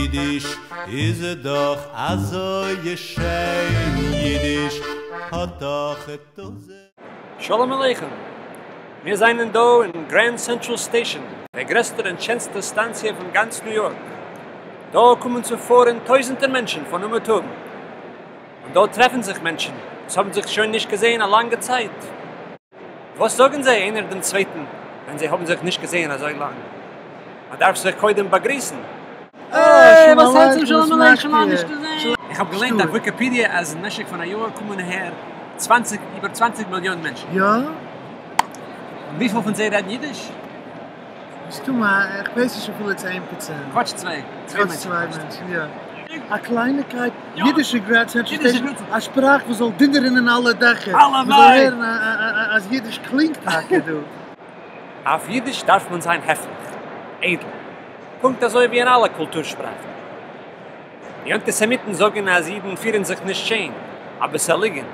ייִדיש איז דאָך אַזוי שיין, ייִדיש האָט דאָך טויזנט. שלום עליכם! מיר זענען דא אין גרענד סענטראל סטעישאן, דער גרעסטער און שענסטער סטאנציע פון גאנץ ניו יארק. דא קומען צו פארן טויזנטער מענטשן פון אומעטום, און דא טרעפן זיך מענטשן וואס האבן זיך שוין נישט געזען א לאנגע צייט. וואס זאגן זיי איינער דעם צווייטן ווען זיי האבן זיך נישט געזען אזוי לאנג? מען דארף זיך קודם באגריסן. אה, שלום עליכם, וואס מאכט איר? איך האב געליינט אויף וויקיפידיע אז אין משך פון א יאר קומען אהער צוואנציג איבער צוואנציג מיליאן מענטשן. יא? און וויפיל פון זיי רעדן אידיש? מסתמא, איך ווייס נישט אפילו 10%. כאטש צוויי. כאטש צוויי מענטשן, יא. א קלייניקייט, אידישע גרענד סענטראל סטעישאן, א שפראך וואס זאל דינערן אין אלע דעכער, מען זאל הערן אז אידיש קלינגט טאקע דא. אויף אידיש דארף מען זיין העפליך, איידל, פונקט אזוי ווי אין אלע קולטור שפראכן. די אנטיסעמיטן זאגן אז אידן פירן זיך נישט שיין, אבער ס'א ליגן.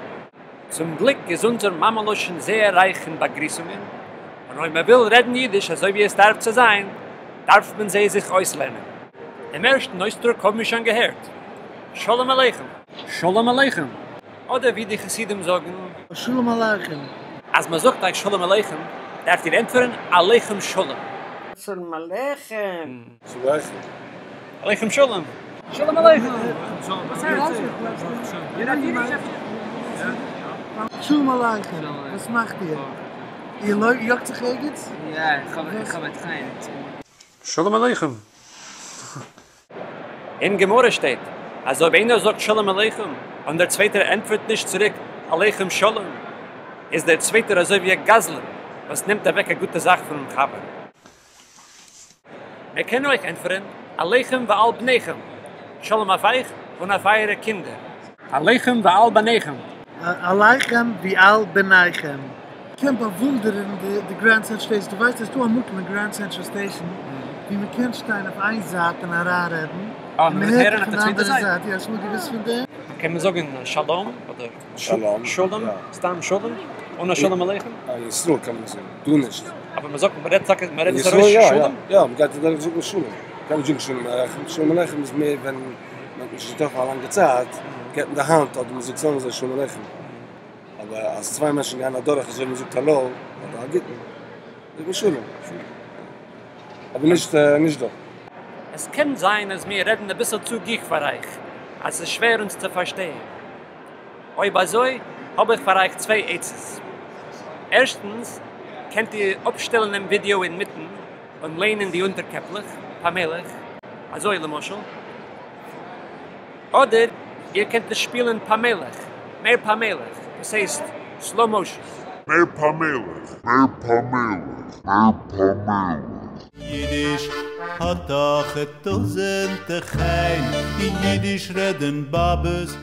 צום גליק איז אונזער מאמע לשון זייער רייך אין באגריסונגען, און אויב מען וויל רעדן אידיש אזוי ווי עס דארף צו זיין, דארף מען זיי זיך אויסלערנען. דעם ערשטן אויסדרוק האבן מיר שוין געהערט, שלום עליכם. שלום עליכם. אדער ווי די חסידים זאגן. שלום עליכם. אז מען זאגט אייך שלום עליכם, דארפט איר ענטפערן עליכם שלום. שלום עליכם. שלום עליכם. עליכם שלום. שלום עליכם. וואס הערט זיך? איר רעדט אידיש אפשר? שלום עליכם. וואס מאכט איר? איר יאגט זיך ערגעץ? יא, איך האב א train. שלום עליכם. אין גמרא שטייט אז אויב איינער זאגט שלום עליכם און דער צווייטער ענטפערט נישט צוריק עליכם שלום, איז דער צווייטער אזוי ווי א גזלן וואס נעמט אוועק א גוטע זאך פונעם חבר. מען קען אויך ענטפערן עליכם ועל בניכם, שלום אויף אייך און אויף אייערע קינדער. עליכם ועל בניכם. עליכם ועל בניכם. קען באוואונדערן די גרענד סענטראל סטעישאן, דו ווייסט אז ס'דא א מקום אין גרענד סענטראל סטעישאן ווי מען קען שטיין אויף איין זייט און אריינרעדן און מען הערט דיך פון די אנדערע זייט, יא האסט אמאל געוואוסט פון דעם? קען מען זאגן שלום אדער שלום, שלום, סתם שלום, אן א שלום עליכם? אין ישראל קען מען עס זאגן, דא נישט. אבער מען זאגט, מען רעדט טאקע, מען רעדט עס ארויס שלום? יא, מען גייט אדורך זאגן שלום. קען מען זאגן שלום עליכם, שלום עליכם איז מער ווען מען האט נישט געטראפן א לאנגע צייט, געבט מען די האנט אדער מען זאגט סתם אזוי שלום עליכם. אבער אז צוויי מענטשן גייען אדורך אזוי ווי מען זאגט האלא אדער א גוטן, זאגט מען שלום. אבער נישט נישט דא. עס קען זיין אז מיר רעדן אביסל צו גיך פאר אייך, אז עס איז שווער אונז צו פארשטיין. אויב אזוי האב איך פאר אייך צוויי עצות. ערשטנס, קענט איר אפשטעלן דעם ווידעא אינמיטן און ליינען די אונטערקעפלעך פאמעליך, אזוי למשל. אדער איר קענט עס שפילן פאמעליך, מער פאמעליך, דאס הייסט slow motion. מער פאמעליך, מער פאמעליך, מער פאמעליך. ייִדיש האָט דאָך טויזנטער חן, ייִדיש רעדן באָבעס.